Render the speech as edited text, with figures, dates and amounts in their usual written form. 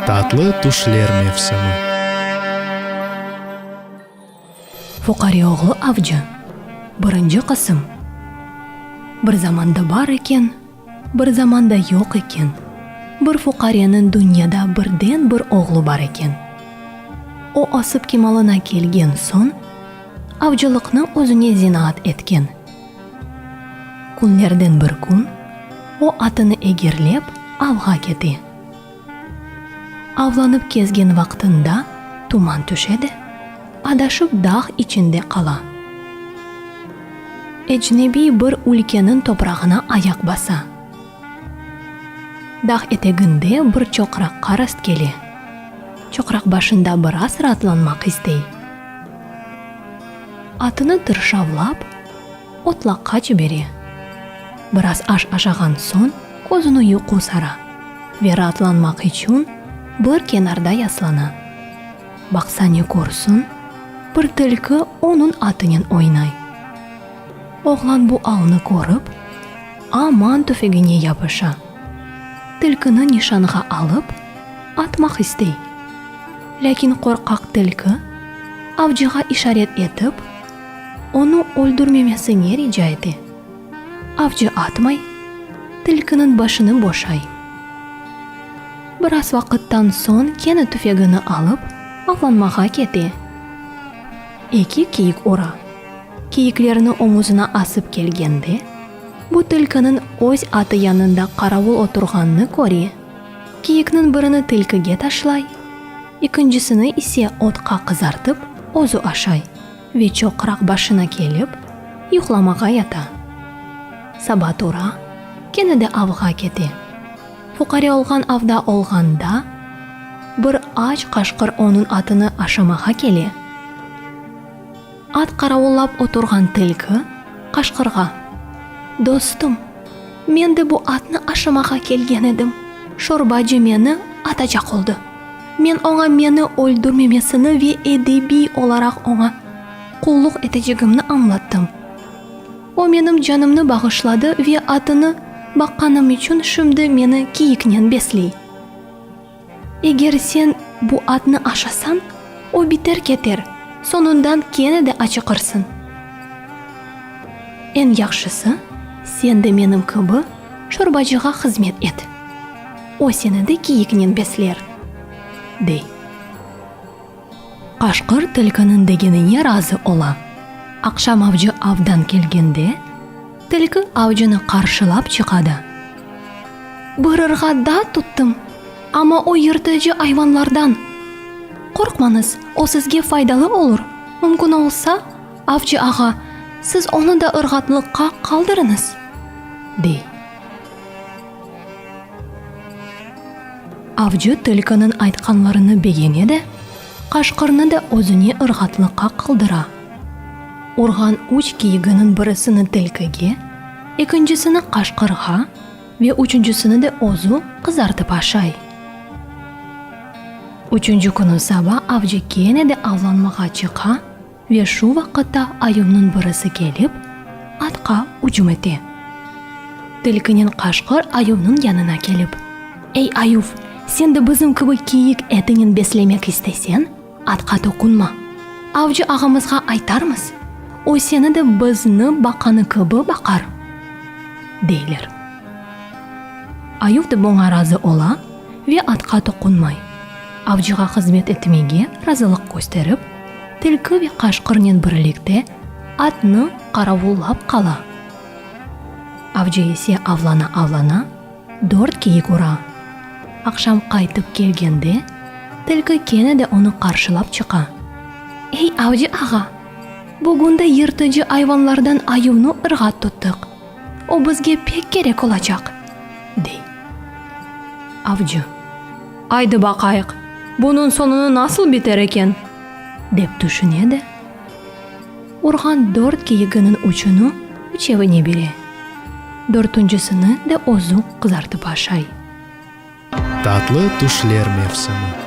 Tatlı tüşler mevsimi. Fuqare oğlu avcı. Birinci qısım. Bir zamanda bar eken, bir zamanda yoq eken, bir fuqareniñ dünyada birden-bir oğlu bar eken. O ösip kemalına kelgen soñ, avcılıqnı özüne zenaat etken. Künlerden bir kün o atını egerlep avğa kete. Avlanıp kezgen vaqtında tuman tüşe de, adaşıp dağ içinde qala. Ecnebiy bir ülkeniñ toprağına ayaq basa. Dağ eteginde bir çoqraqqa rastkele. Çoqraq başında biraz raatlanmaq istey. Atını tırşavlap, otlaqqa cibere. Biraz aş aşağan soñ, közüni yuqu sara ve raatlanmaq içün bir kenarda yaslana. Baqsa ne körsün, bir tilki onıñ atınen oynay. Oğlan bu alnı körip, aman tüfegine yapışa. Tilkini nişanğa alıp, atmaq istey. Lâkin qorqaq tilki avcığa işaret etip, onı öldürmemesine rica ete. Avcı atmay, tilkiniñ başını boşay. Biraz vaqıttan soñ kene tüfegini alıp, avlanmağa kete. Eki kiyik ura. Kiyiklerni omuzına asıp kelgende, bu tilkiniñ öz atı yanında qaravul oturğanını köre. Kiyikniñ birini tilkige taşlay, ekincisini ise otqa qızartıp özü aşay ve çoqraq başına kelip, yuqlamağa yata. Saba tura, kene de avğa kete. Fuqare olğan avda olğanda, bir aç qaşqır onıñ atını aşamağa kele. At qaravullap oturğan tilki qaşqırğa, Dostum, men de bu atnı aşamağa kelgen edim, şorbacı meni atacaq oldı. Men oña meni öldürmemesini ve edebiy olaraq oña qulluq etecegimni añlattım. O menim canımnı bağışladı ve atını baqqanım içün şimdi meni kiyiknen besley. Eger sen bu atnı aşasañ, o biter-keter, soñundan kene de açıqırsıñ. Eñ yahşısı, sen de menim kibi şorbacığa hızmet et. O seni de kiyiknen besler, dey. Qaşqır tilkiniñ degenine razı ola. Aqşam avcı avdan kelgende, tilki avcını qarşılap çıqa da. Bir ırğa daa tuttım, amma o yırtıcı ayvanlardan. Qorqmañız, o sizge faydalı olur. Mümkün olsa, avcı ağa, siz onı da ırğatlıqqa qaldırıñız, dey. Avcı tilkiniñ aytqanlarını begene de, qaşqırnı da özüne ırğatlıqqa qaldıra. Urğan üç kiyiginiñ birisini tilkige, ekincisini qaşqırğa ve üçüncisini de özü qızartıp aşay. Üçünci künü saba avcı kene de avlanmağa çıqa Ve şu vaqıtta ayuvnıñ birisi kelip, atqa ücüm ete. Tilkinen qaşqır ayuvnıñ yanına kelip, Ey, ayuv, sen de bizim kibi kiyik etinen beslemek isteseñ, atqa toqunma. Avcı ağamızğa aytarmız, o seni de bizni baqqanı kibi baqar, deyler. Ayuv da buña razı ola ve atqa toqunmay. Avcığa hızmet etmege razılıq kösterip, tilki ve qaşqırnen birlikte atnı qaravullap qala. Avcı ise avlana-avlana, dört kiyik ura. Aqşam qaytıp kelgende, tilki kene de onı qarşılap çıqa. Ey, avcı ağa, bugün de yırtıcı ayvanlardan ayuvnı ırğat tuttıq. O bizge pek kerek olacaq, dey. Avcı. Aydı baqayıq, bunıñ soñunı nasıl biter eken? Dep tüşüne de, urğan dört kiyiginiñ üçüni üçevine bere, dörtüncisini de özü qızartıp aşay. Tatlı tüşler mevsimi.